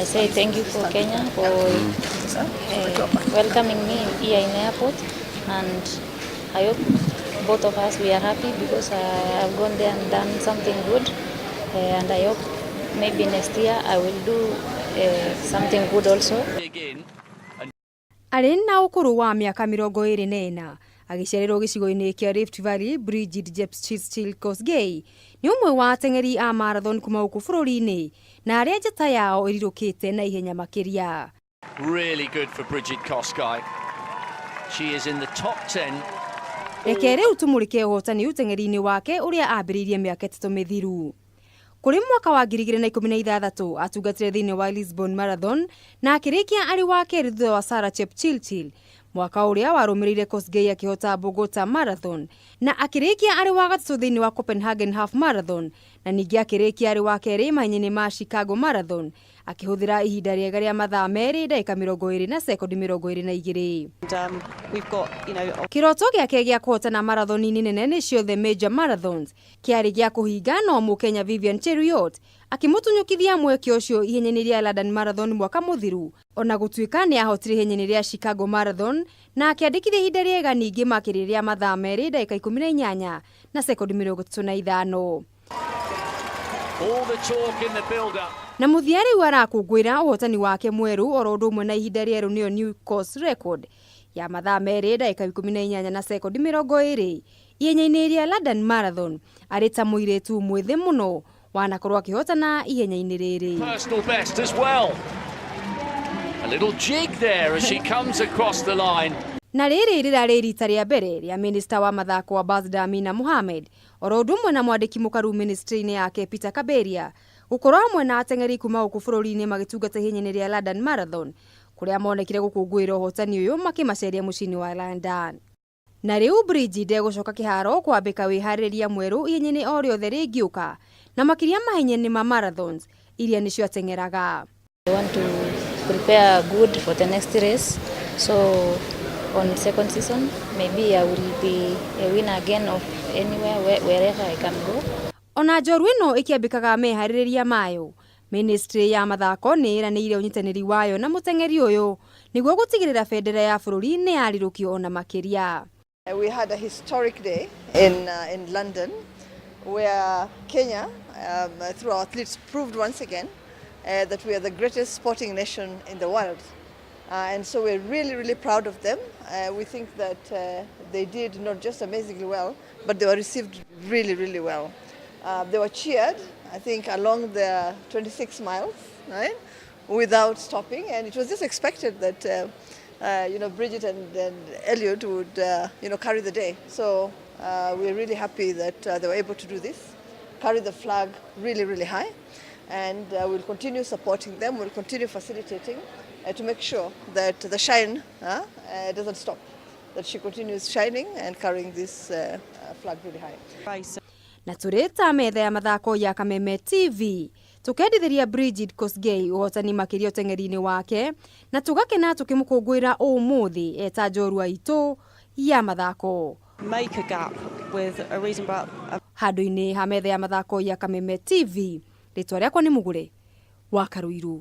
I say thank you for Kenya for welcoming me here in the airport, and I hope both of us, we are happy because I have gone there and done something good, and I hope maybe next year I will do something good also. Arĩ na ũkũrũ wa mĩaka 24, agĩciarĩrwo gĩcigo-inĩ kĩa Rift Valley, Brigid Jepchirchir Kosgei nĩ ũmwe wa ateng'eri a marathon kuma gũkũ bũrũri-inĩ na arĩa njata yao ĩrirũkĩte na ihenya makĩria. Really good for Brigid Kosgei. She is in the top 10. Reke rĩu tũmũrĩke ũhotani ũteng'eri-inĩ wake ũrĩa ambĩrĩirie mĩaka 3 mĩthiru. Kũrĩ mwaka wa 2016, atungatire thĩinĩ wa Lisbon Marathon na akĩrĩkia arĩ wa kerĩ thutha wa Sarah Chepchirchir. Mwaka ũrĩa warũmĩrĩire, Kosgei akĩhota Bogota Marathon na akĩrĩkia arĩ wa gatatũ thĩinĩ wa Copenhagen Half Marathon, na ningĩ akĩrĩkia arĩ wa kerĩ mahenya-inĩ ma Chicago Marathon akĩhũthĩra ihinda rĩega rĩa mathaa 2 ndagĩka 20 na sekondi 22. Kĩroto gĩake gĩa kũhotana marathoni-inĩ nene, nĩcio the major marathons, kĩarĩ gĩa kũhinga, no Mũkenya Vivian Cheruiyot akĩmũtunyũkithia mweke ũcio ihenya-inĩ rĩa London Marathon mwaka mũthiru. Ona gũtuĩka nĩ ahotire ihenya-inĩ rĩa Chicago Marathon na akĩandĩkithia ihinda rĩega ningĩ makĩria rĩa mathaa 2 ndagĩka 18 na sekondi 35. All the talk in the build-up. Na mũthia rĩu arakũngũĩra ũhotani wake mwerũ oro ũndũ ũmwe na ihinda rĩerũ, nĩyo new course record ya mathaa 2 ndagĩka 18 na sekondi 20 ihenya-inĩ rĩa London Marathon, arĩ ta mũirĩtu mwĩthĩ mũno wanakorwo akĩhotana ihenya-inĩ rĩrĩ. Personal best as well. A little jig there as she comes across the line. Na rĩrĩ rĩrarĩ rita rĩa mbere rĩa minista wa mathako Ambassador Amina Mohamed oro ũndũ ũmwe na mwandĩki mũkaru ministry-inĩ yake Peter Kaberia gũkorwo hamwe na ateng'eri kuma gũkũ bũrũri-inĩ magĩtungata ihenya-inĩ rĩa London Marathon, kũrĩa monekire gũkũngũĩra ũhotani ũyũ makĩmaceria mũciĩ-inĩ wa London. Na rĩu Brigid egũcoka kĩharo kwambĩka wĩharĩrĩria mwerũ ihenya-inĩ o rĩothe rĩngĩũka, na makĩria mahenya-inĩ ma marathons iria nĩcio ateng'eraga. I want to prepare good for the next race. So on second season, maybe I will be a winner again of anywhere, wherever I can go. Ona njorua ĩno ĩkĩambĩkaga meharĩrĩria mayo, ministry ya mathako nĩ ĩranĩire ũnyitanĩri wayo na mũteng'eri ũyũ nĩguo gũtigĩrĩra bendera ya bũrũri nĩ yarirũkio ona makĩria. We had a historic day in London where Kenya, through our athletes, proved once again that we are the greatest sporting nation in the world. And so we're really, really proud of them. We think that they did not just amazingly well, but they were received really, really well. They were cheered, I think, along the 26 miles, right, without stopping. And it was just expected that Bridget and Eliud would carry the day. So we're really happy that they were able to do this, carry the flag really, really high. And we'll continue supporting them, we'll continue facilitating to make sure that the shine doesn't stop, that she continues shining and carrying this flag really high. Na tũrĩ ta metha ya mathako ya Kameme TV, tũkendithĩria Brigid Kosgei ũhotani makĩria ũteng'eri-inĩ wake na tũgakena tũkĩmũkũngũĩra ũmũthĩ eta njorua itũ ya mathako. Make a gap with a reasonable Handũ-inĩ ha metha ya mathako ya Kameme TV, rĩtwa rĩakwa nĩ Mũgũre wa Karũirũ.